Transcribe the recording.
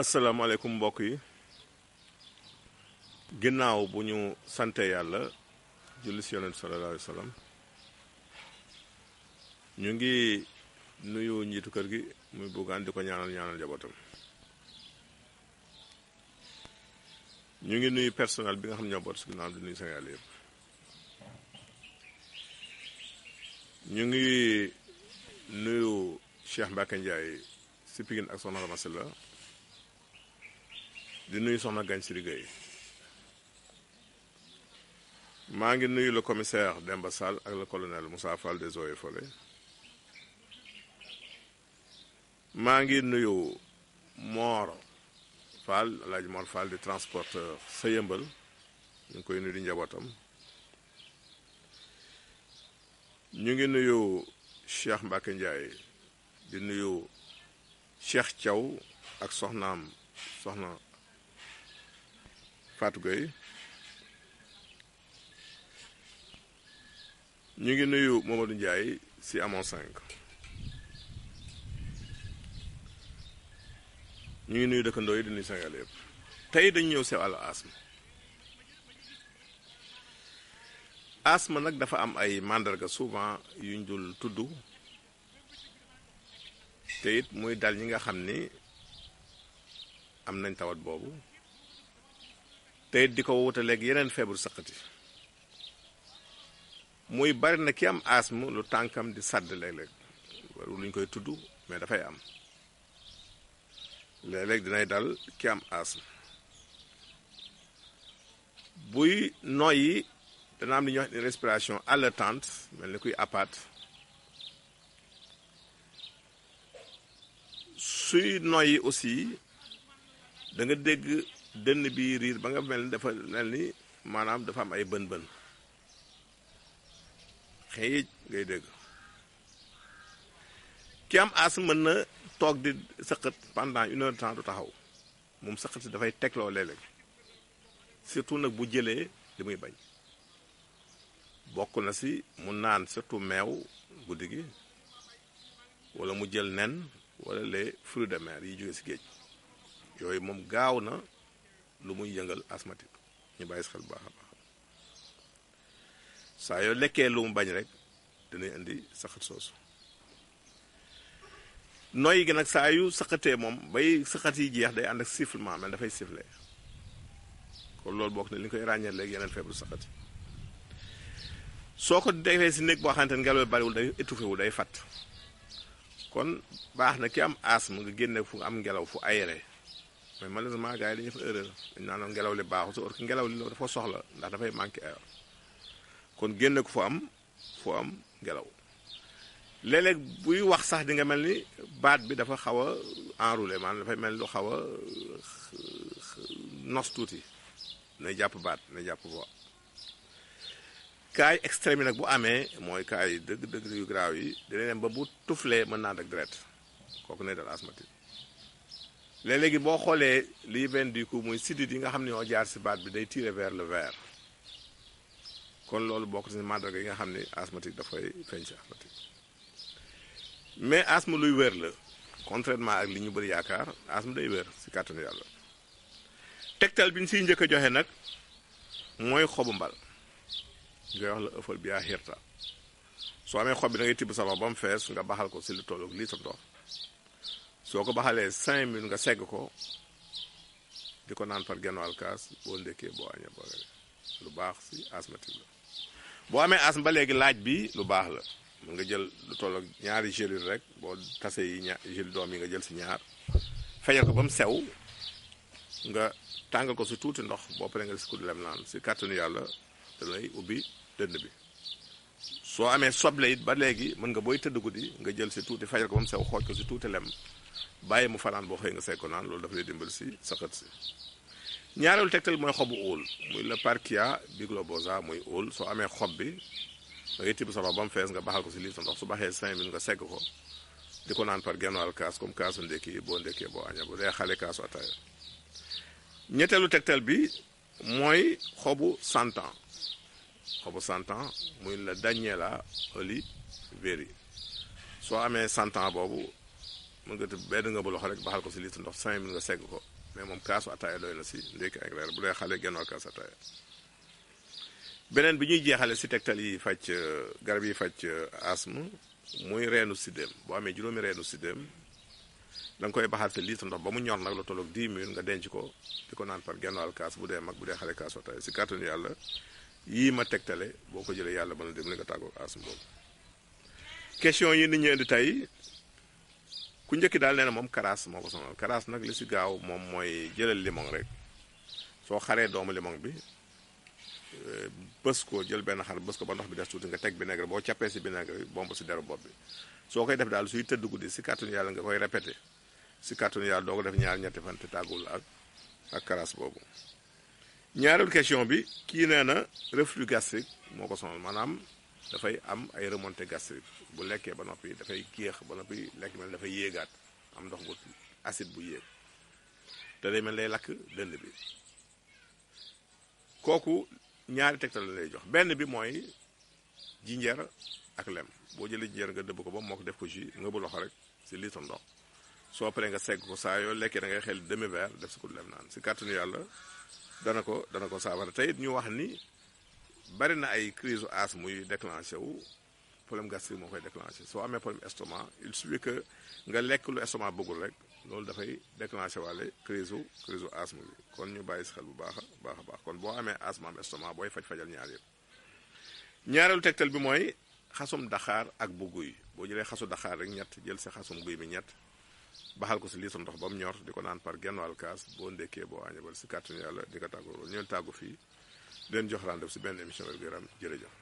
asalaamaaleykum mbokk yi ginnaaw bu ñu sante yàlla julli si yonent sallallahu alayhi wa sallam ñu ngi nuyu njiitu kër gi muy Bougane di ko ñaanal njabootam ñu ngi nuyu personnel bi nga xam ne ñoo boot si ginnaaw di nuyu Sénégal yëpp ñu ngi nuyu Cheikh Mbacke Ndiaye si Pikine ak Soxna Rama Sylla di nuyu Soxna Gagne Siri Gueye maa ngi nuyu le commissaire Demba Sall ak le colonel Moussa Fall des Eaux et Forêts maa ngi nuyu Mor Fall Alaaji Mor Fall di transporteur sa yëmbal ñu ngi koy nuyu di njabootam ñu ngi nuyu Cheikh Mbacke Ndiaye di nuyu Cheikh Thiaw ak soxna Fatou Gueye ñu ngi nuyu Mamadou Ndiaye si Amon 5 ñu ngi nuyu dëkkandoo yi di nuyu Sénégal yëpp tey dañu ñëw si wàllu asthme nag dafa am ay mandarga souvent yuñ dul tudd te it muy dal ñi nga xam ni am nañ tawat boobu te it di ko wutaleeg yeneen feebaru saqati muy bari na ki am asthme lu tànkam di sàdd léeg-léeg waru luñ koy tudd mais dafay am léeg-léeg dinay dal ki am asthme buy noyyi dana am li ñuy wax une respiration haletante mel ni kuy apate suy noyyi aussi da nga dégg dënn bi riir ba nga mel ni maanaam dafa am ay bën-bën xëyij ngay dégg ki am asthme mën na toog di sëqat pendant 1 heure de temps du taxaw moom sëqat si dafay tegloo léeg-léeg surtout nag bu jëlee li muy bañ bokk na si mu naan surtout meew guddi gi wala mu jël nen wala les fruits de mer yi jóge si géej yooyu moom gaaw na lu muy yëngal asthmatique ñu bàyyi si xel bu baax a baax saa yoo lekkee lu mu bañ rek dinañ indi saxat soosu noyyi gi nag saa yu saxatee moom bay saxat yi jeex day ànd ak sifflement mais dafay siffler kon loolu bokk na li ñu koy ràññee léegi yeneen feebaru saxat yi soo ko defee si néeg boo xamante ne ngelaw bariwul day étouffé wu day fatt kon baax na ki am asthme nga génne fu am ngelaw fu aéré mais malheureusement gars yi dañuy fa erreur dañu naan ngelaw li baaxul or que ngelaw li dafa soxla ndax dafay manqué air kon génne ko fu am ngelaw léeg-léeg buy wax sax di nga mel ni baat bi dafa xaw a enroulé maanaam dafay mel lu xaw a nos tuuti nay jàpp baat nay jàpp voix kaay extrême yi nag bu amee mooy kaay dëgg yu graaw yi dina dem ba bu tuflee mën naa ak deret kooku nay dal asthmatique léeg-léegi boo xoolee liy veine du cou muy sidit yi nga xam ne ñoo jaar si baat bi day tirer vers le vert kon loolu bokk ci mandarga yi nga xam ne asthmatique dafay feeñ si asthmatique mais asthme luy wér la contrairement ak li ñu bëri yaakaar asthme day wér si kàttanu yàlla tegtal bi ñu siy njëkk a joxe nag mooy xobu mbal ngay wax la ëffal bi yaa xirta soo amee xob bi da ngay tibb sa loxo ba mu fees nga baxal ko si lu tollu lii sa ndox soo ko baxalee 5 minutes nga segg ko di ko naan par genn wàll kaas boo ndékkee boo añee boo reeree lu baax si asthmatique la boo amee asthme ba léegi laaj bi lu baax la mën nga jël lu toll ak ñaari gélule rek boo tasee yi gélule doom yi nga jël si ñaar feñal ko ba mu sew nga tàngal ko si tuuti ndox boo paree nga si ku lem naan si kàttanu yàlla da lay ubbi dënn bi soo amee soble it ba léegi mën nga booy tëdd guddi nga jël si tuuti fajal ko ba mu sew xooj ko si tuuti lem bàyyi mu fanaan boo xëy nga seeg ko naan loolu dafa lay dimbali si saxat si ñaareelu tegtal mooy xobu óol muy le Parkia biglobosa muy óol soo amee xob bi da ngay tibb sa loxo ba mu fees nga baxal ko si lii sa ndox su baxee 5 minutes nga segg ko di ko naan par genn wàll kaas comme kaasu ndékki boo ndékkee boo aña bu dee xale kaasu ataaya ñetteelu tegtal bi mooy xobu santan xobu santan muy la Daniela oliveri soo amee santan boobu mën nga tëb benn nga bu loxo rek baxal ko si litre ndox 5 minutes nga segg ko mais moom kaasu ataaya doy na si ndékki ak reer bu dee xale genn wàll kaas ataaya. beneen bi ñuy jeexale si tegtal yi faj garab yi faj asthme muy reenu siddéem boo amee juróomi reenu siddéem da nga koy baxal te litre ndox ba mu ñor nag la tolloog 10 minutes nga denc ko di ko naan par genn wàll kaas bu dee mag bu dee xale kaasu ataaya si kàttanu yàlla yii ma tegtale boo ko jëlee yàlla mën a dem li nga tàggoog asthme boobu. question yi nit ñi indi tey ku njëkki daal nee na moom karaas moo ko sonal karaas nag li si gaaw moom mooy jëlal limon rek soo xaree doomu limon bi bës ko jël benn xar bës ko ba ndox bi des tuuti nga teg vinaigre boo cappee si vinaigre bi bomb si deru bopp bi soo koy def daal suy tëdd guddi si kàttanu yàlla nga koy répété si kàttanu yàlla doo ko def ñaar ñetti fan te tàggul ak karaas boobu. ñaareelu question bi kii nee na reflux gastrique moo ko sonal maanaam dafay am ay remontée gastrique bu lekkee ba noppi dafay kéex ba noppi lekk mel dafay yéegaat am ndox bu acide bu yéeg te day mel lay lakk dënn bi kooku ñaari tegtal la lay jox benn bi mooy jinjeer ak lem boo jëlee jinjeer nga dëbb ko ba moo ko def ko jus nga bu loxo rek si litre ndox soo paree nga segg ko saa yoo lekkee da ngay xel demi verre def si ko lem naan si kàttanu yàlla dana ko saafara te it ñu wax ni bari na ay crise asthme muy déclenché wu problème gastrique moo koy déclenché soo amee problème estomac il suffit que nga lekk lu estomac bëggul rek loolu dafay déclenché wàlle crise asthme bi kon ñu bàyyi si xel bu baax a baax kon boo amee asthme am estomac booy fajal ñaar yëpp. ñaareelu tegtal bi mooy xasum daxaar ak bu guy boo jëlee xasu daxaar rek ñett jël si xasum guy bi ñett baxal ko si litre ndox ba mu ñor di ko naan par genn wàll kaas boo ndékkee boo añee ba si kàttanu yàlla di ko tàggoo ñu leen tàggu fii leen jox rendez-vous si benn émission wér gu yaram jërëjëf.